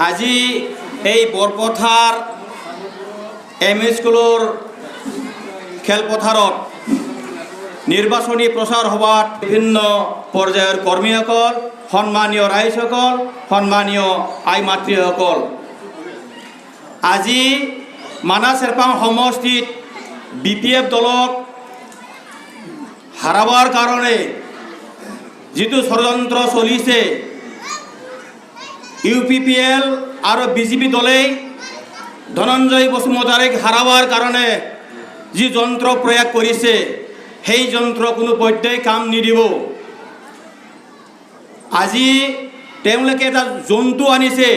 আজি এই Borpathar M E স্কুলৰ খেলপথাৰত নিৰ্বাচনী প্ৰচাৰ সভাত বিভিন্ন পৰ্যায়ৰ কৰ্মীসকল, সন্মানীয় ৰাইজসকল, সন্মানীয় আই মাতৃসকল, আজি মানাহ চেৰফাং সমষ্টিত বিপিএফ দলক হাৰাবৰ কাৰণে যিটো ষড়যন্ত্ৰ চলিছে, ইউপিপিএল আৰু বিজেপি দলেই ধনঞ্জয় বসুমতাৰীক হাৰাবৰ কাৰণে যি যন্ত্ৰ প্ৰয়োগ কৰিছে, সেই যন্ত্ৰ কোনো পধ্যেই কাম নিদিব। আজি তেওঁলোকে এটা জন্তু আনিছে,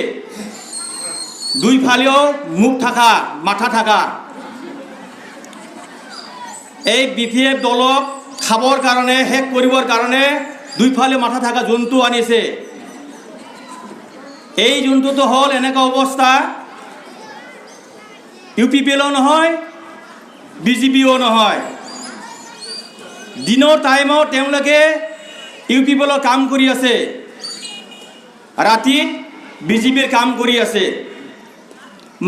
দুইফালেও মুখ থকা, মাথা থকা। এই বিপিএফ দলক খাবৰ কাৰণে, শেষ কৰিবৰ কাৰণে দুইফালে মাথা থকা জন্তু আনিছে। এই জন্তুটো হ'ল এনেকুৱা অৱস্থা, ইউপিপিএলো নহয়, বিজেপিও নহয়। দিনৰ টাইমত তেওঁলোকে ইউপিপিএলৰ কাম কৰি আছে, ৰাতি বিজেপিৰ কাম কৰি আছে।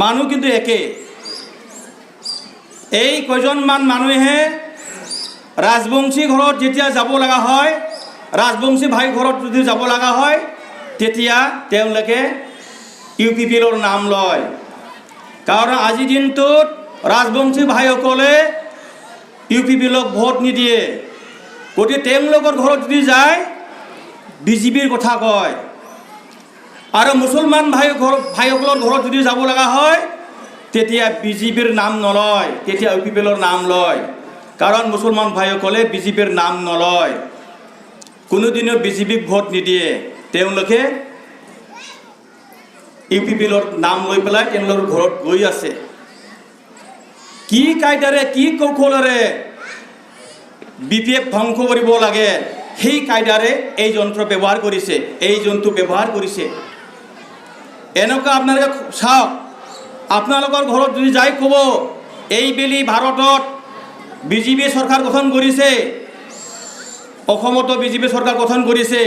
মানুহ কিন্তু একে। এই কেইজনমান মানুহে ৰাজবংশী ঘৰত যেতিয়া যাব লগা হয়, ৰাজবংশী ভাই ঘৰত যদি যাব লগা হয়, তেতিয়া তেওঁলোকে ইউপিপিএলৰ নাম লয়। কাৰণ আজিৰ দিনটোত ৰাজবংশী ভাইসকলে ইউপিপিএলক ভোট নিদিয়ে। গতিকে তেওঁলোকৰ ঘৰত যদি যায়, বিজেপিৰ কথা কয় আৰু মুছলমান ভাইসকলৰ ঘৰত যদি যাব লগা হয়, তেতিয়া বিজেপিৰ নাম নলয়, তেতিয়া ইউপিপিএলৰ নাম লয়। কাৰণ মুছলমান ভাইসকলে বিজেপিৰ নাম নলয়, কোনোদিনো বিজেপিক ভোট নিদিয়ে। তেওঁলোকে ইউপিপিএলৰ নাম লৈ পেলাই তেওঁলোকৰ ঘৰত গৈ আছে। কি কায়দাৰে, কি কৌশলেৰে বিপিএফ ধ্বংস কৰিব লাগে, সেই কায়দাৰে এই যন্ত্ৰ ব্যৱহাৰ কৰিছে, এই জন্তু ব্যৱহাৰ কৰিছে। এনেকুৱা আপোনালোকে চাওক, আপোনালোকৰ ঘৰত যদি যাই ক'ব, এইবেলি ভাৰতত বিজেপি চৰকাৰ গঠন কৰিছে, অসমতো বিজেপি চৰকাৰ গঠন কৰিছে,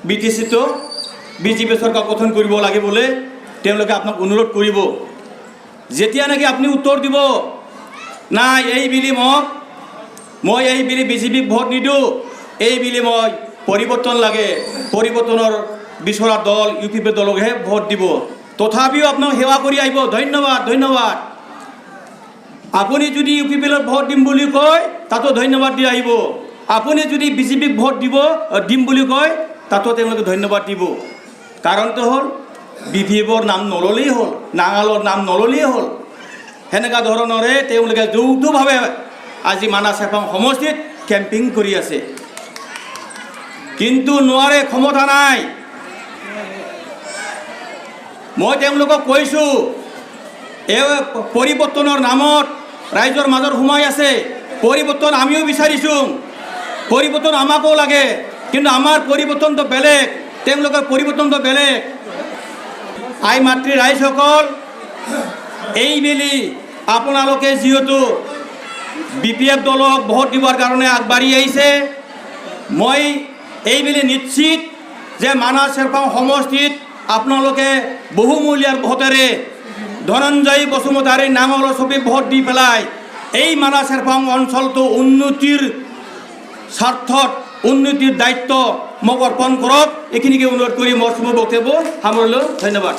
বিটিচিতো বিজেপি চৰকাৰ গঠন কৰিব লাগে বুলি তেওঁলোকে আপোনাক অনুৰোধ কৰিব। যেতিয়া নেকি আপুনি উত্তৰ দিব, নাই, এইবেলি মই এইবেলি বিজেপিক ভোট নিদিওঁ, এইবেলি মই পৰিৱৰ্তন লাগে, পৰিৱৰ্তনৰ বিচৰা দল ইউপিপি দলকহে ভোট দিব, তথাপিও আপোনাক সেৱা কৰি আহিব, ধন্যবাদ, ধন্যবাদ। আপুনি যদি ইউপিপিএলত ভোট দিম বুলি কয়, তাতো ধন্যবাদ দি আহিব। আপুনি যদি বিজেপিক ভোট দিম বুলি কয়, তাতো তেওঁলোকে ধন্যবাদ দিব। কাৰণটো হ'ল বিপিএফৰ নাম নল'লেই হ'ল, নাঙলৰ নাম নল'লেই হ'ল। সেনেকুৱা ধৰণৰে তেওঁলোকে যৌথভাৱে আজি মানাহ চেৰফাং সমষ্টিত কেম্পিং কৰি আছে। কিন্তু নোৱাৰে, ক্ষমতা নাই। মই তেওঁলোকক কৈছোঁ, এই পৰিৱৰ্তনৰ নামত ৰাইজৰ মাজত সোমাই আছে। পৰিৱৰ্তন আমিও বিচাৰিছোঁ, পৰিৱৰ্তন আমাকো লাগে, কিন্তু আমাৰ পৰিৱৰ্তনটো বেলেগ, তেওঁলোকৰ পৰিৱৰ্তনটো বেলেগ। আই মাতৃ ৰাইজসকল, এইবেলি আপোনালোকে যিহেতু বিপিএফ দলক ভোট দিবৰ কাৰণে আগবাঢ়ি আহিছে, মই এইবেলি নিশ্চিত যে মানাহ চেৰফাং সমষ্টিত আপোনালোকে বহুমূলীয়া ভোটেৰে ধনঞ্জয় বসুমতাৰী নাঙলৰ ছবি ভোট দি পেলাই এই মানাহ চেৰফাং অঞ্চলটো উন্নতিৰ স্বাৰ্থত উন্নতিৰ দায়িত্ব মোক অৰ্পণ কৰক। এইখিনিকে অনুৰোধ কৰি মোৰ চমু বক্তব্য সামৰিলোঁ। ধন্যবাদ।